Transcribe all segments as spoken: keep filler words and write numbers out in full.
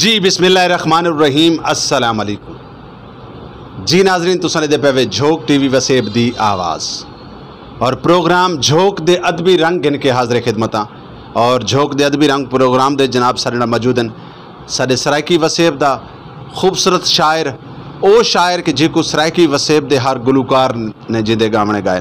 جی، بسم اللہ الرحمن الرحیم۔ السلام علیکم۔ جی ناظرین، تساں دے پے وے جھوک ٹی وی وسیب دی آواز اور پروگرام جھوک دے ادبی رنگ گھن کے حاضر خدمتاں۔ اور جھوک دے ادبی رنگ پروگرام دے جناب سارے نال موجود ہیں سارے سرائیکی وسیب دا خوبصورت شاعر، او شاعر کہ جیکو سرائیکی وسیب دے ہر گلوکار نے جیندے گاونے گائے،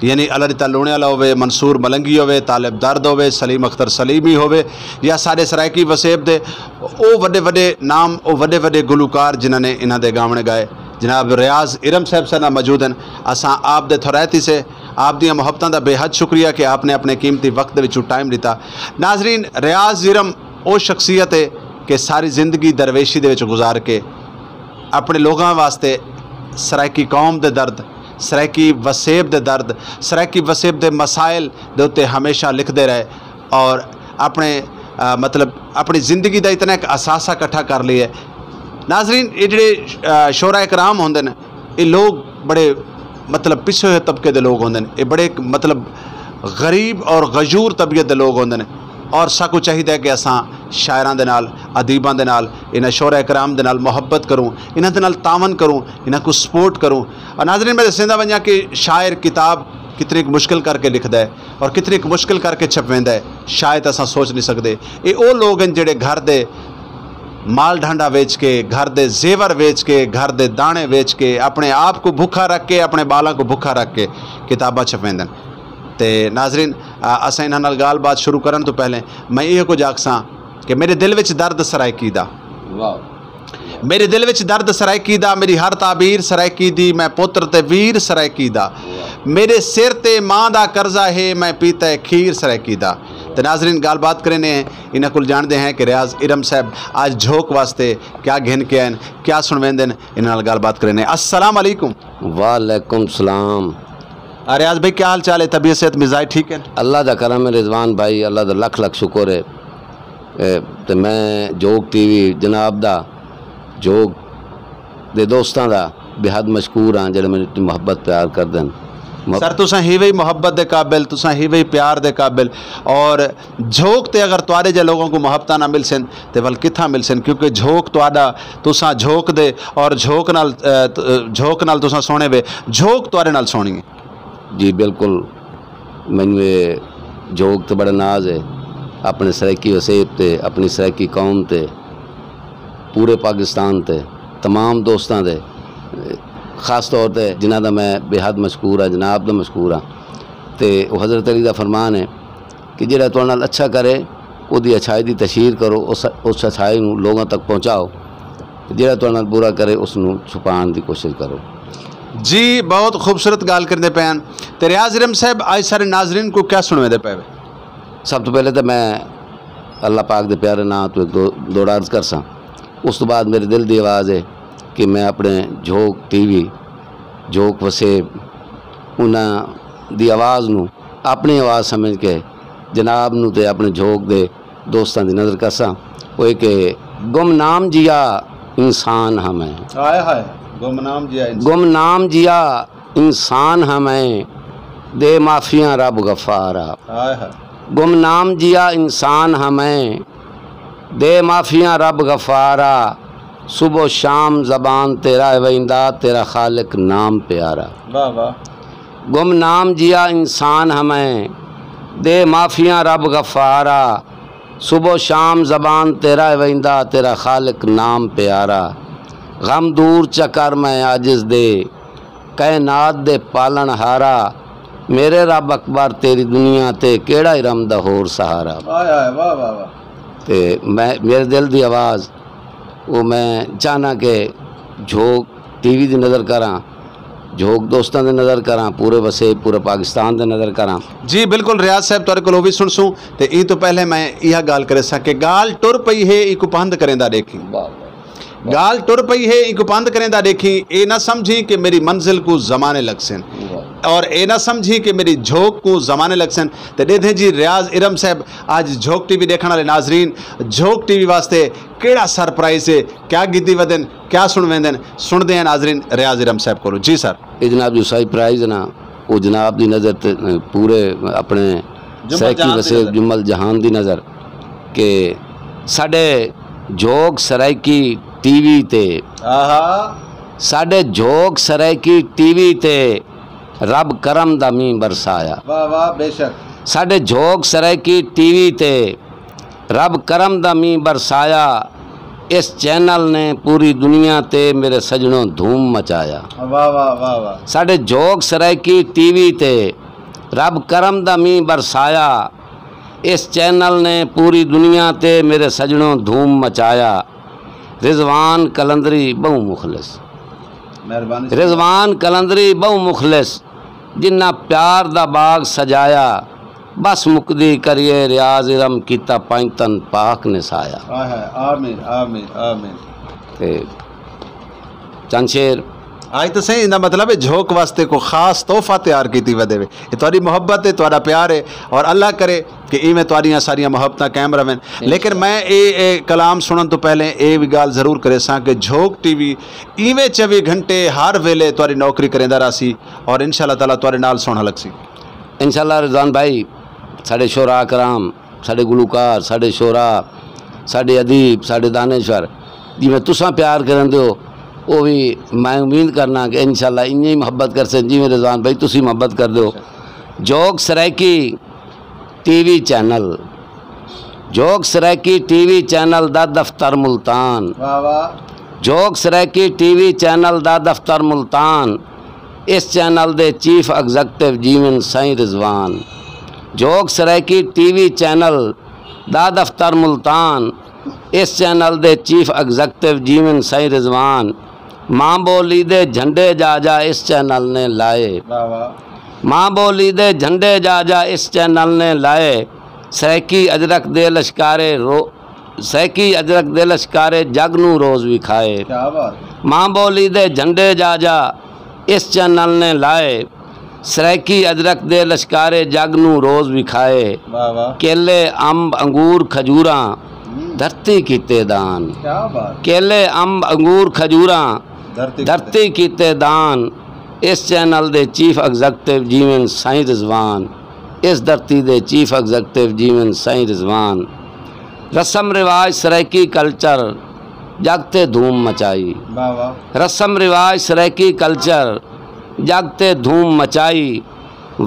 یعنی اللہ ݙتا لوݨے والا ہووے، منصور ملنگی ہووے، طالب درد ہووے، سلیم اختر سلیمی ہووے، یا ساݙے سرائیکی وسیب دے او وݙے وݙے نام، او وݙے وݙے گلوکار جنہاں نے انہاں دے گاوݨ ڳائے۔ جناب ریاض ارم صاحب ساݙے نال موجود ہن۔ اساں آپ دے تھورائت ہیسے، آپ دیاں محبتاں دا بے حد شکریہ کہ آپ نے اپݨے قیمتی وقت دے وچوں ٹائم ݙتا۔ ناظرین، ریاض ارم او شخصیت ہے کہ ساری زندگی درویشی دے وچ گزار کے اپݨے لوکاں واسطے، سرائیکی قوم دے درد، سرائیکی وسیب دے درد، سرائیکی وسیب دے مسائل دے اُتے ہمیشہ لکھدے رہے اور اپݨے، آ، مطلب، اپݨی زندگی دا اتنا ایک اثاثہ اکٹھا کر لیا ہے۔ ناظرین، یہ جڑے، آ، شعراء کرام ہوندے نے، یہ لوگ بڑے، مطلب، پچھے ہوئے طبقے دے لوگ ہوندے نے، یہ بڑے، مطلب، غریب اور غیور طبیعت دے لوگ ہوندے نے، اور ساکوں چاہیدا ہے کہ اساں شاعراں دے نال، ادیباں دے نال، انہاں شعراء کرام دے نال محبت کروں، انہاں دے نال تعاون کروں، انہاں کوں سپورٹ کروں۔ اور ناظرین، میں دسیندا ونجاں کہ شاعر کتاب کتنی کُ مشکل کر کے لکھدا ہے اور کتنی کُ مشکل کر کے چھپویندا ہے، شاید اساں سوچ نہیں سکدے۔ اے او لوگ ہیں جڑے گھر دے مال ڈھانڈا ویچ کے، گھر دے زیور ویچ کے، گھر دے دانے ویچ کے، اپݨے آپ کوں بھکھا رکھ کے، اپݨے ٻالاں کوں بھکھا رکھ کے کتاباں چھپویندن۔ تے ناظرین، آ، اساں انہاں نال ڳالھ بات شروع کرݨ توں پہلے میں ایہو کجھ آکھساں کہ میݙے دل وچ درد سرائیکی دا۔ واہ۔ میݙے دل وچ درد سرائیکی دا، میݙی ہر تعبیر سرائیکی دی، میں پتر تے ویر سرائیکی دا۔ واہ۔ میݙے سر تے ماں دا قرضہ ہے، میں پیتا ہے کھیر سرائیکی دا۔ تے ناظرین، ڳالھ بات کریندے ہیں، انہاں کول ڄاݨدے ہیں کہ ریاض ارم صاحب اڄ جھوک واسطے کیا گھن کے آئن، کیا سݨویندن، انہاں نال ڳالھ بات کریندے ہیں۔ السلام علیکم۔ وعلیکم السلام۔ آ، ریاض بھائی، کیا حال چال ہے؟ طبیعت صحت مزاج ٹھیک ہے؟ اللہ دا کرم ہے رضوان بھائی، اللہ دا لکھ لکھ شکر ہے۔ اے، تے میں جھوک ٹی وی جناب دا، جھوک دے دوستاں دا بے حد مشکور ہاں، جڑے میݙے تے محبت پیار کردن۔ مح- سر، تساں ہی وہی محبت دے قابل، تساں ہی وہی پیار دے قابل۔ اور جھوک تے اگر تہاݙے جے لوگوں کوں محبتاں نہ ملسن تے ول کتھاں ملسن؟ کیونکہ جھوک تہاݙا، تساں جھوک دے، اور جھوک نال، اے، ت-، جھوک نال تساں سوہݨے وے، جھوک تہاݙے نال سوہݨی ہے۔ جی بالکل، مینوں اے جھوک تے بڑا ناز ہے، اپݨے سرائیکی وسیب تے، اپݨی سرائیکی قوم تے، پورے پاکستان تے، تمام دوستاں دے، خاص طور تے جنہاں دا میں بے حد مشکور ہاں، جناب دا مشکور ہاں۔ تے او حضرت علی دا فرمان ہے کہ جیڑھا تہاݙے نال اچھا کرے، اوندی اچھائی دی تشہیر کرو، اس، اس اچھائی نوں لوگاں تک پہنچاؤ۔ جیڑھا تہاݙے نال برا کرے، اس نوں چھپاوݨ دی کوشش کرو۔ جی، بہت خوبصورت ڳالھ کریندے پئے ہن۔ تے ریاض ارم صاحب، اڄ سارے ناظرین کوں کیا سݨویندے پئے وے؟ سب توں پہلے تے میں اللہ پاک دے پیارے ناں توں ہک دو، دو عرض کرساں۔ اس توں بعد میݙے دل دی آواز ہے کہ میں اپݨے جھوک ٹی وی، جھوک وسیب، انہاں دی آواز نوں اپݨی آواز سمجھ کے جناب نوں تے اپݨے جھوک دے دوستاں دی نظر کرساں۔ او ہے کہ گمنام جیا انسان ہاں میں۔ ہائے ہائے، گمنام جیا انسان۔ گمنام جیا انسان ہاں میں، دے معافیاں رب غفار آ۔ ہائے ہائے۔ گمنام جیا انسان ہاں میں، دے معافیاں رب غفار آ۔ صبح و شام زبان تے رہ ویندا، تیرا خالق نام پیارا۔ واہ واہ۔ گمنام جیا انسان ہاں میں، دے معافیاں رب غفار آ۔ صبح و شام زبان تے رہ ویندا، تیرا خالق نام پیارا۔ غم دور چا کر میں عاجز دے، کائنات دے پالݨ ہارا۔ میرے رب اکبر، تیری دنیا تے کیڑھا ارم دا ہور سہارا۔ ہائے ہائے، واہ واہ واہ۔ تے میں، میݙے دل دی آواز، او میں چاہنا کہ جھوک ٹی وی دی نظر کراں، جھوک دوستاں دی نظر کراں، پورے وسیب، پورے پاکستان دی نظر کراں۔ جی بالکل ریاض صاحب، تہاݙے کول او وی سݨسوں۔ تے ایں توں پہلے میں ایہا ڳالھ کریساں کہ ڳالھ ٹر پئی ہے، اینکوں پندھ کریندا ݙیکھیں۔ واہ واہ۔ ڳالھ ٹر پئی ہے، اینکوں پندھ کریندا ݙیکھیں۔ اے نہ سمجھیں کہ میݙی منزل کوں زمانے لڳسن، واہ۔ اور اے نہ سمجھیں کہ میݙی جھوک کوں زمانے لڳسن۔ تے ݙیدھیں جی ریاض ارم صاحب اڄ جھوک ٹی وی ݙیکھݨ والے ناظرین جھوک ٹی وی واسطے کیڑھا سرپرائز ہے، کیا گھدی ودن، کیا سݨویندن، سݨدے ہیں ناظرین ریاض ارم صاحب کولوں۔ جی سر۔ اے جناب جو سرپرائز نا، او جناب دی نظر تے، پورے اپݨے جمل سرائیکی جہان دی وسیب نظر۔ جمل جہان دی نظر کہ ساݙے جھوک سرائیکی ٹی وی تے۔ آہا۔ ساݙے جھوک سرائیکی ٹی وی تے رب کرم دا مینہ برسایا۔ واہ واہ، بے شک۔ ساݙے جھوک سرائیکی ٹی وی تے رب کرم دا مینہ برسایا۔ اس چینل نے پوری دنیا تے میرے سجݨوں دھوم مچایا۔ واہ واہ واہ واہ۔ ساݙے جھوک سرائیکی ٹی وی تے رب کرم دا مینہ برسایا۔ اس چینل نے پوری دنیا تے میرے سجݨوں دھوم مچایا۔ رضوان قلندری ٻہوں مخلص۔ مہربانی۔ رضوان قلندری ٻہوں مخلص، جنہاں پیار دا باغ سجایا۔ بس مکدی کریے ریاض ارم کیتا پنج تن پاک نسایا۔ آہے، آمین، آمین، آمین۔ تے چند شعر۔ آج تو سائیں، ایندا مطلب ہے جھوک واسطے کو خاص تحفہ تیار کیتی ودے وے۔ اے تہاݙی محبت ہے، تہاݙا پیار ہے، اور اللہ کرے کہ ایویں تہاݙیاں ساریاں محبتاں قائم رہون۔ لیکن میں اے، اے کلام سݨݨ توں پہلے اے وی ڳالھ ضرور کریساں کہ جھوک ٹی وی ایویں چووی گھنٹے ہر ویلے تہاݙی نوکری کریندا رہسی، اور انشاءاللہ تعالیٰ تہاݙے نال سوہݨا لڳسی۔ انشاءاللہ رضوان بھائی، ساݙے شعراء کرام، ساݙے گلوکار، ساݙے شعراء، ساݙے ادیب، ساݙے دانشور، جیویں تساں پیار کریندے ہو، او وی میں امید کرنا کہ انشاءاللہ انجیں ہی محبت کرسن جیویں رضوان بھائی تسی محبت کردے ہو۔ جھوک سرائیکی ٹی وی چینل، جھوک سرائیکی ٹی وی چینل دا دفتر ملتان۔ واہ واہ۔ جھوک سرائیکی ٹی وی چینل دا دفتر ملتان۔ اس چینل دے چیف ایگزیکٹو جیون سائیں رضوان۔ جھوک سرائیکی ٹی وی چینل دا دفتر ملتان۔ اس چینل دے چیف ایگزیکٹو جیون سائیں رضوان۔ ماں ٻولی دے جھنڈے جا جا اس چینل نے لائے۔ واہ واہ۔ ماں ٻولی دے جھنڈے جا جا اس چینل نے لائے۔ سرائیکی اجرک دے لشکارے رو، سرائیکی اجرک دے لشکارے جڳ نوں روز وکھائے۔ کیا بات ہے۔ ماں ٻولی دے جھنڈے جا جا اس چینل نے لائے۔ سرائیکی اجرک دے لشکارے جڳ نوں روز وکھائے۔ واہ واہ۔ کیلے، امب، انگور، کھجوراں ہم۔ دھرتی کیتے دان۔ کیا بات۔ کیلے، امب، انگور، کھجوراں دھرتی کیتے۔ دھرتی کیتے دان۔ اس چینل دے چیف ایگزیکٹو جیون سائیں رضوان۔ اس دھرتی دے چیف ایگزیکٹو جیون سائیں رضوان۔ رسم رواج سرائیکی کلچر جڳ تے دھوم مچائی۔ واہ واہ۔ رسم رواج سرائیکی کلچر جڳ تے دھوم مچائی۔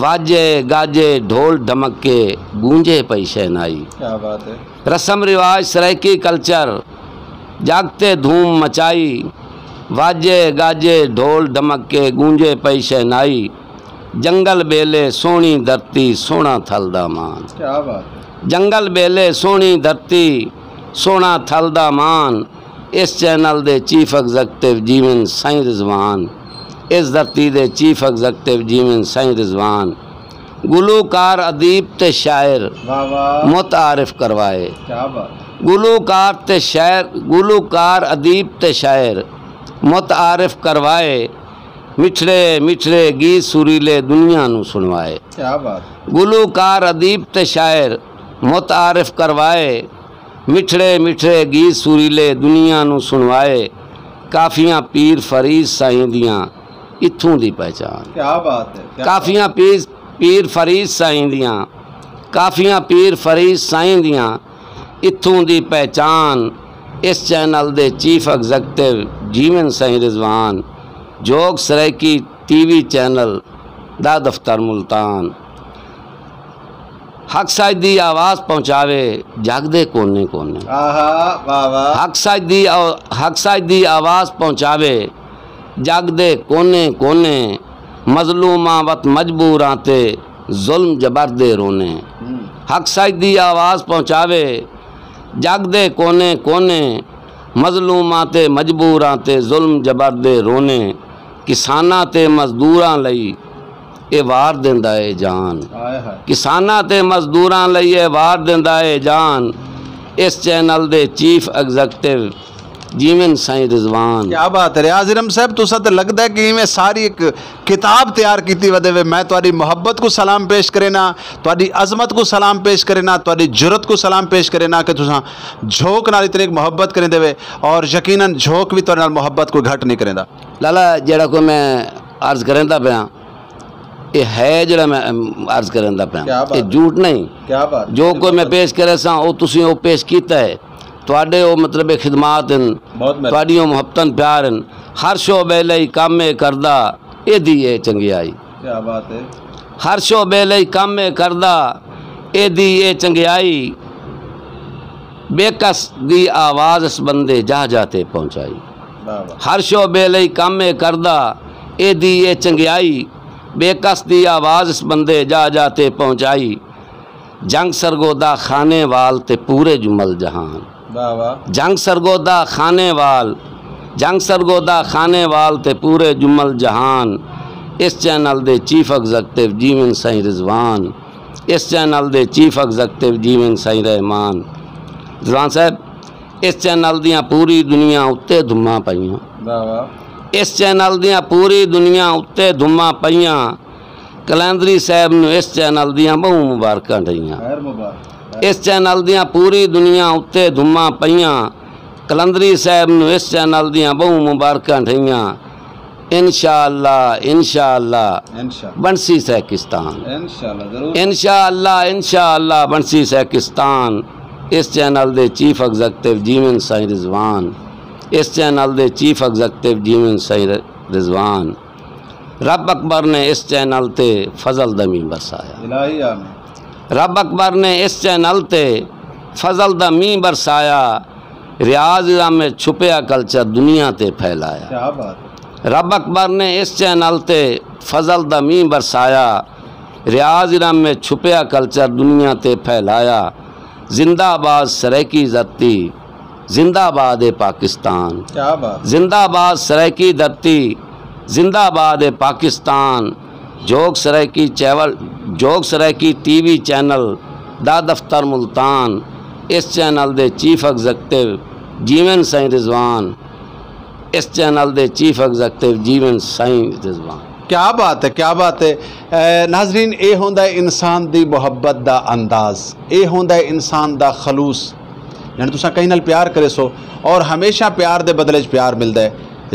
واجے، گاجے، ڈھول ڈھمکے، گونجے پئی شہنائی۔ کیا بات ہے۔ رسم رواج سرائیکی کلچر جڳ تے دھوم مچائی۔ واجے، گاجے، ڈھول ڈھمکے، گونجے پئی شہنائی۔ جنگل ٻیلے، سوہݨی دھرتی، سوہݨا تھل دا مان۔ کیا بات ہے۔ جنگل ٻیلے، سوہݨی دھرتی، سوہݨا تھل دا مان۔ اس چینل دے چیف ایگزیکٹو جیون سائیں رضوان۔ اس دھرتی دے چیف ایگزیکٹو جیون سائیں رضوان۔ گلوکار، ادیب تے شاعر واہ واہ۔ متعارف کروائے۔ کیا بات۔ گلوکار تے شاعر، گلوکار، ادیب تے شاعر متعارف کروائے۔ مٹھڑے مٹھڑے گیت سریلے دنیا نوں سݨوائے۔ کیا بات۔ گلوکار، ادیب تے شاعر متعارف کروائے۔ مٹھڑے مٹھڑے گیت سریلے دنیا نوں سݨوائے۔ کافیاں پیر فرید سائیں دیاں اتھوں دی پہچان۔ کیا بات ہے، کیا بات۔ کافیاں پیر، پیر فرید سائیں دیاں، کافیاں پیر فرید سائیں دیاں اتھوں دی پہچان۔ اس چینل دے چیف ایگزیکٹو جیون سائیں رضوان۔ جھوک سرائیکی ٹی وی چینل دا دفتر ملتان۔ حق سچ دی آواز پہنچاوے جڳ دے کونے کونے۔ آہا، واہ واہ۔ حق سچ دی آ-، حق سچ دی آواز پہنچاوے جڳ دے کونے کونے۔ مظلوماں وت مجبوراں تے ظلم جبر دے رونے۔ ہوں۔ حق سچ دی آواز پہنچاوے جڳ دے کونے کونے۔ مظلوماں تے مجبوراں تے ظلم جبر دے رونے۔ کساناں تے مزدوراں لئی اے وار ݙیندا اے جان۔ ہائے ہائے۔ کساناں تے مزدوراں لئی اے وار ݙیندا اے جان۔ اس چینل دے چیف ایگزیکٹو جیون سائیں رضوان۔ کیا بات ہے ریاض ارم صاحب، تساں تے لڳدا ہے کہ ایویں ساری ایک کتاب تیار کیتی ودے وے۔ میں تہاݙی محبت کوں سلام پیش کرینا، تہاݙی عظمت کوں سلام پیش کرینا، تہاݙی جرات کوں سلام پیش کرینا کہ تساں جھوک نال اتنی محبت کریندے وے، اور یقیناً جھوک وی تہاݙے نال محبت کوئی گھٹ نہیں کریندا۔ لالا، جیڑھا کوئی میں عرض کریندا پیاں، اے ہے جیڑھا میں، ام، عرض کریندا پیاں۔ کیا بات اے ہے۔ جھوٹ نہیں۔ کیا بات ہے۔ جو کوئی میں پیش کریساں، او تسیں او پیش کیتا ہے۔ تہاݙے او مطلب خدمات ہن، بہت مہربانی۔ تہاݙیوں محبتاں پیار ہن۔ ہر شعبے لئی کم اے کردا، ایدی اے چنگیائی۔ کیا بات ہے۔ ہر شعبے لئی کم اے کردا، ایدی اے چنگیائی۔ بے کس دی آواز اس بندے جاہ جاہ تے پہنچائی۔ واہ واہ۔ ہر شعبے لئی کم اے کردا، ایدی اے چنگیائی۔ بے کس دی آواز اس بندے جاہ جاہ تے پہنچائی۔ جنگ سرگودھا خانیوال تے پورے جمل جہان۔ واہ واہ۔ جنگ سرگودھا خانیوال، جنگ سرگودھا خانیوال تے پورے جمل جہان۔ اس چینل دے چیف ایگزیکٹو جیون سائیں رضوان، اس چینل دے چیف ایگزیکٹو جیون سائیں رحمان۔ رضوان صاحب، اس چینل دیاں پوری دنیا اتے دھماں پئیاں۔ واہ واہ۔ اس چینل دیاں پوری دنیا اتے دھماں پئیاں۔ کلندری صاحب نوں اس چینل دیاں ٻہوں مبارکاں ݙیاں۔ خیر مبارک۔ اس چینل دیاں پوری دنیا اتے دھماں پئیاں۔ کلندری صاحب نوں اس چینل دیاں ٻہوں مبارکاں ݙیاں۔ انشاءاللہ، انشاءاللہ انشاءاللہ۔ بݨسی سرائیکستان۔ انشاءاللہ، ضرور۔ انشاءاللہ، انشاءاللہ بݨسی سرائیکستان۔ اس چینل دے چیف ایگزیکٹو جیون سائیں رضوان۔ اس چینل دے چیف ایگزیکٹو جیون سائیں ر-، رضوان۔ رب اکبر نے اس چینل تے فضل دا مینہ برسایا۔ الہی آمین۔ رب اکبر نے اس چینل تے فضل دا مینہ برسایا۔ ریاض ارم وچ چھپیا کلچر دنیا تے پھیلایا۔ کیا بات ہے۔ رب اکبر نے اس چینل تے فضل دا مینہ برسایا۔ ریاض ارم وچ چھپیا کلچر دنیا تے پھیلایا۔ زندہ باد سرائیکی عزت دی، زندہ باد اے پاکستان۔ کیا بات۔ زندہ باد سرائیکی دھرتی، زندہ باد اے پاکستان۔ جھوک سرائیکی چیول، جھوک سرائیکی ٹی وی چینل دا دفتر ملتان۔ اس چینل دے چیف ایگزیکٹو جیون سائیں رضوان۔ اس چینل دے چیف ایگزیکٹو جیون سائیں رضوان۔ کیا بات ہے، کیا بات ہے۔ اے ناظرین، اے ہوندا ہے انسان دی محبت دا انداز، اے ہوندا ہے انسان دا خلوص۔ یعنی تساں کہیں نال پیار کریسو اور ہمیشہ پیار دے بدلے وچ پیار ملدا ہے۔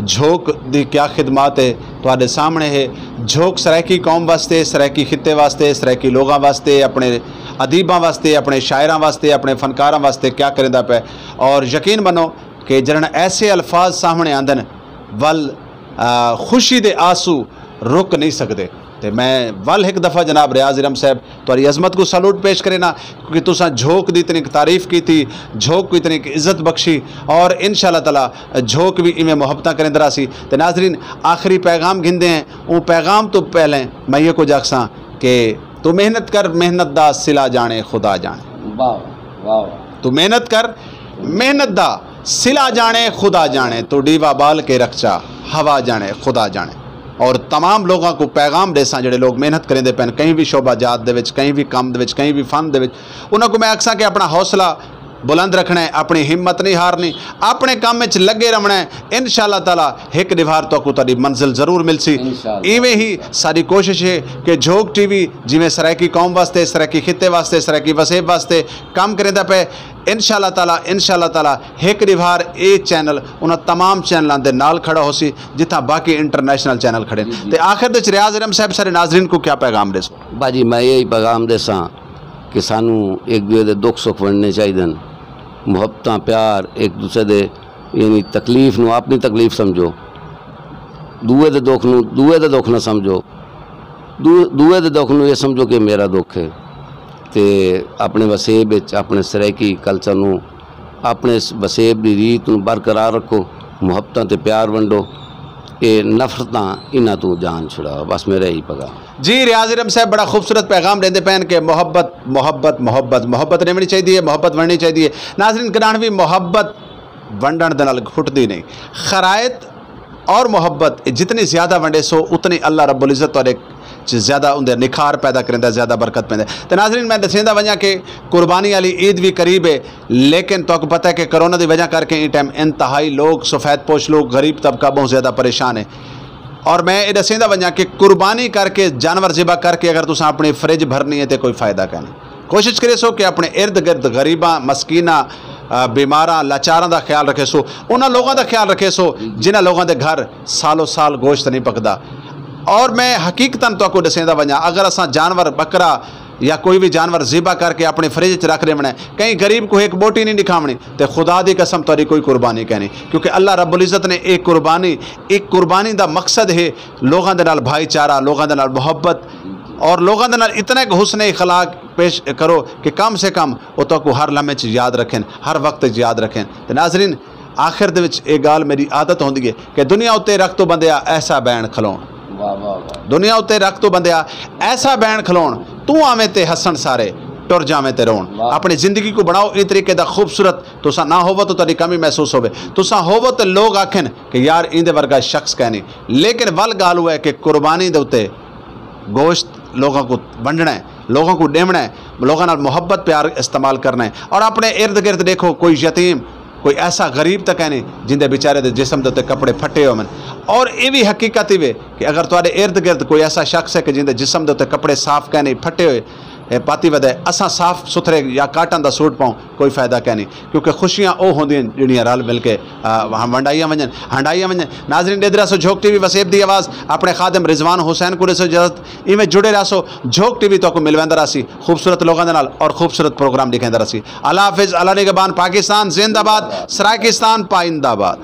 جھوک دی کیا خدمات ہے، تہاݙے سامݨے ہے۔ جھوک سرائیکی قوم واسطے، سرائیکی خطے واسطے، سرائیکی لوگاں واسطے، اپݨے ادیباں واسطے، اپݨے شاعراں واسطے، اپݨے فنکاراں واسطے کیا کریندا پئے۔ اور یقین منو کہ جݙݨ ایسے الفاظ سامݨے آندن، ول، آ، خوشی دے آنسو رک نہیں سڳدے۔ تے میں ول ہک دفعہ جناب ریاض ارم صاحب تہاݙی عظمت کوں سلوٹ پیش کرینا، کیونکہ تساں جھوک دی اتنی تعریف کیتی، جھوک کوں اتنی عزت بخشی، اور انشاءاللہ تعالیٰ جھوک وی ایویں محبتاں کریندا رہسی۔ تے ناظرین، آخری پیغام گھندے ہیں، اوں پیغام تو پہلے میں یہ کچھ آکھساں کہ تو محنت کر، محنت دا صلہ جاݨے خدا جاݨے۔ واہ، واہ، واہ۔ تو محنت کر، محنت دا صلہ جاݨے خدا جاݨے، تو ݙیوا ٻال کے رکھ چا، ہوا جاݨے خدا جاݨے۔ اور تمام لوگاں کوں پیغام ݙیساں، جڑے لوگ محنت کریندے پئن، کہیں وی شعبہ جات دے وچ، کہیں وی کم دے وچ، کہیں وی فن دے وچ، انہاں کوں میں آکھساں کہ اپݨا حوصلہ بلند رکھݨا ہے، اپݨی ہمت نہیں ہارنی، اپݨے کم وچ لڳے رہوݨا ہے۔ انشاءاللہ تعالیٰ ہک ݙیوار تہاکوں تہاݙی منزل ضرور ملسی۔ انشاءاللہ۔ ایویں ہی ساری کوشش ہے کہ جھوک ٹی وی جیویں سرائیکی قوم واسطے، سرائیکی خطے واسطے، سرائیکی وسیب واسطے کم کریندا پئے، انشاءاللہ تعالیٰ، انشاءاللہ تعالیٰ ہک ݙیوار اے چینل انہاں تمام چینلاں دے نال کھڑا ہوسی، جتھاں باقی انٹرنیشنل چینل کھڑے۔ جی، جی۔ تے آخر دے وچ ریاض ارم صاحب سارے ناظرین کوں کیا پیغام ݙیسو؟ باجی، میں یہی پیغام ݙیساں کہ سانوں ایک دوسرے دے دکھ سکھ ونڈنے چاہیدن، محبتاں، پیار، ایک دوسرے دے، یعنی، تکلیف نو اپݨی تکلیف سمجھو، دوئے دے دکھ نو دوئے دے دکھ نہ سمجھو، دو-، دوئے دے دکھ نو یہ سمجھو کہ میرا دکھ ہے۔ تے اپݨے وسیب وچ اپݨے سرائیکی کلچر نو، اپݨے اس وسیب دی ریت نو برقرار رکھو، محبتاں تے پیار ونڈو، اے نفرتاں انہاں توں جان چھڑاؤ۔ بس میرا یہی پیغام۔ جی، ریاض ارم صاحب بڑا خوبصورت پیغام ݙیندے پئن کہ محبت، محبت، محبت، محبت ݙیوݨی چاہیدی ہے، محبت ونڈݨی چاہیدی ہے۔ ناظرین، کݙاہݨ وی محبت ونڈݨ دے نال گھٹدی نہیں۔ خرائط اور محبت جتنی زیادہ ونڈیسو، اتنی اللہ رب العزت تہاݙے چ زیادہ اوندے نکھار پیدا کریندا، زیادہ برکت پیندا۔ تے ناظرین، میں ݙسیندا ونڄاں کہ قربانی والی عید وی قریب ہے، لیکن تہاکوں پتہ ہے کہ کرونا دی وجہ کر کے ایں ٹائم انتہائی لوگ، سفید پوش لوگ، غریب طبقہ ٻہوں زیادہ پریشان ہے۔ اور میں اے ݙسیندا ونڄاں کہ قربانی کر کے، جانور ذبح کر کے اگر تساں اپݨی فریج بھرنی ہے تے کوئی فائدہ کائنی۔ کوشش کریسو کہ اپݨے ارد گرد غریباں، مسکیناں، آ، بیماراں، لاچاراں دا خیال رکھیسو، انہاں لوگاں دا خیال رکھیسو جنہاں لوگاں دے گھر سالو سال گوشت نہیں پکدا۔ اور میں حقیقتاً تہاکوں ݙسیندا ونڄاں، اگر اساں جانور، ٻکرا، یا کوئی وی جانور ذبح کر کے اپݨی فریج اچ رکھ ݙیوݨا ہے، کہیں غریب کوں ہک ٻوٹی نہیں ݙکھاوݨی، تے خدا دی قسم تہاݙی کوئی قربانی کائنی، کیونکہ اللہ رب العزت نے ایہ قربانی، ایہ قربانی دا مقصد ہے لوگاں دے نال بھائی چارہ، لوگاں دے نال محبت، اور لوگاں دے نال اتنا ایک حسن اخلاق پیش کرو کہ کم سے کم او تہاکوں ہر لمحے چ یاد رکھن، ہر وقت چ یاد رکھن۔ تے ناظرین، آخر دے وچ اے ڳالھ میݙی عادت ہوندی ہے کہ دنیا اتے رکھ توں بندیا ایسا بین کھلوݨ۔ واہ، واہ، واہ۔ دنیا اتے رکھ توں بندیا ایسا بین کھلوݨ، توں آویں تے ہسݨ سارے، ٹر جاویں تے رووݨ۔ واہ۔ اپݨی زندگی کوں بݨاؤ ایں طریقے دا خوبصورت، تساں نہ ہووو تاں تہاݙی کمی محسوس ہووے، تساں ہووو تے لوگ آکھن کہ یار ایندے ورگا شخص کائنی، لیکن ول ڳالھ اوہ ہے کہ قربانی دے اتے گوشت لوگاں کوں ونڈݨا ہے، لوگاں کوں ݙیوݨا ہے، لوگاں نال محبت پیار استعمال کرݨا ہے، اور اپݨے ارد گرد ݙیکھو کوئی یتیم، کوئی ایسا غریب تاں کائنی جیندے بیچارے دے جسم دے اتے کپڑے پھٹے ہوون۔ اور ایہ وی حقیقت ہی وے کہ اگر تہاݙے ارد گرد کوئی ایسا شخص ہے کہ جیندے جسم دے اتے کپڑے صاف کائنی، پھٹے ہوئے، اے پاتی ودے، اساں صاف ستھرے یا کاٹن دا سوٹ پاؤں، کوئی فائدہ کائنی، کیونکہ خوشیاں او ہوندین جیڑھیاں رل مل کے، آ، ونڈائیاں ونڄن، ہنڈائیاں ونڄن۔ ناظرین، ݙیہدے رہسو جھوک ٹی وی وسیب دی آواز، اپݨے خادم رضوان حسین کوں ݙیسو اجازت، ایویں جڑے رہسو، جھوک ٹی وی تہاکوں ملویندا رہسی خوبصورت لوگاں دے نال اور خوبصورت پروگرام ݙکھیندا رہسی۔ اللہ حافظ، اللہ نگہبان، پاکستان زندہ باد، سرائیکستان پائندہ باد۔